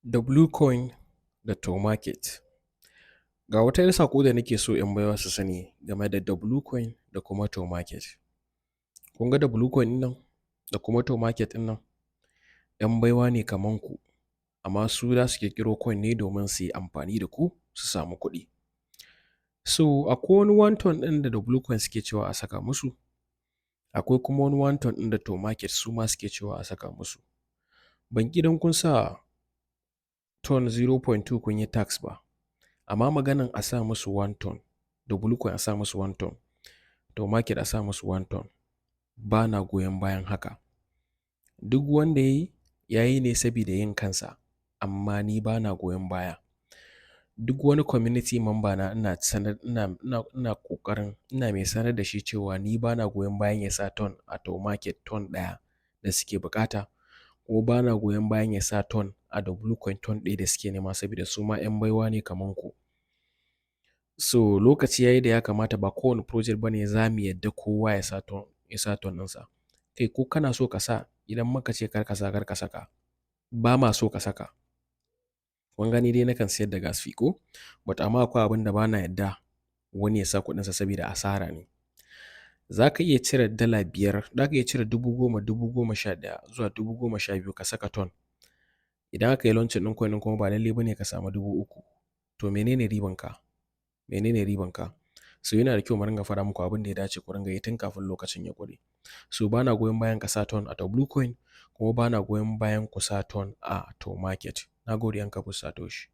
Wcoin da Tomarket. Ga wata 'yar saƙo da nake so 'yan baiwa su sani game da Wcoin da kuma Tomarket. Kun ga Wcoin ɗin nan da kuma Tomarket ɗin nan, 'yan baiwa ne kaman ku, amma su za su ƙirƙiro coin ne domin su yi amfani da ku su samu kuɗi. So akwai wani one ton ɗin da Wcoin suke cewa a saka musu, akwai kuma wani one ton ɗin da Tomarket su ma suke cewa a saka musu. Ban ƙi don kun sa ton 0.2 kun yi task ba, amma maganan a sa musu one ton, Wcoin a sa musu one ton, Tomarket a sa musu one ton, ba na goyon bayan haka. Duk wanda ya yi, ya yi ne sabida yin kansa, amma ni ba na goyon baya. Duk wani community member na ina sanar ina ƙoƙarin ina mai sanar da shi cewa ni ba na goyon bayan ya sa ton a Tomarket, ton ɗaya da suke buƙata, kuma ba na goyon bayan ya sa ton a Wcoin, ton ɗaya da suke nema, saboda su ma 'yan baiwa ne kaman ku. So lokaci ya yi da ya kamata ba kowane project ba ne za mu yadda kowa ya sa ton ɗinsa. Kai, ko kana so ka sa, idan muka ce kar ka sa, kar ka saka, ba ma so ka saka. Kun gani dai, nakan siyar da gas fee ko, but amma akwai abin da ba na yadda wani ya sa kuɗinsa saboda asara ne. Za ka iya cire $5, za ka iya cire 10,000, 11,000 zuwa 12,000 ka saka ton. Idan aka yi launching ɗin coin ɗin kuma ba lallai ba ne ka samu 3,000. To mene ne ribanka? Mene ne ribanka? So yana da kyau mu ringa faɗa muku abin da ya dace ku ringa yi tun kafin lokacin ya ƙure. So ba na goyon bayan ka sa ton a Wcoin, kuma ba na goyon bayan ku sa ton a Tomarket. Na gode, 'yan Kabus Satoshi.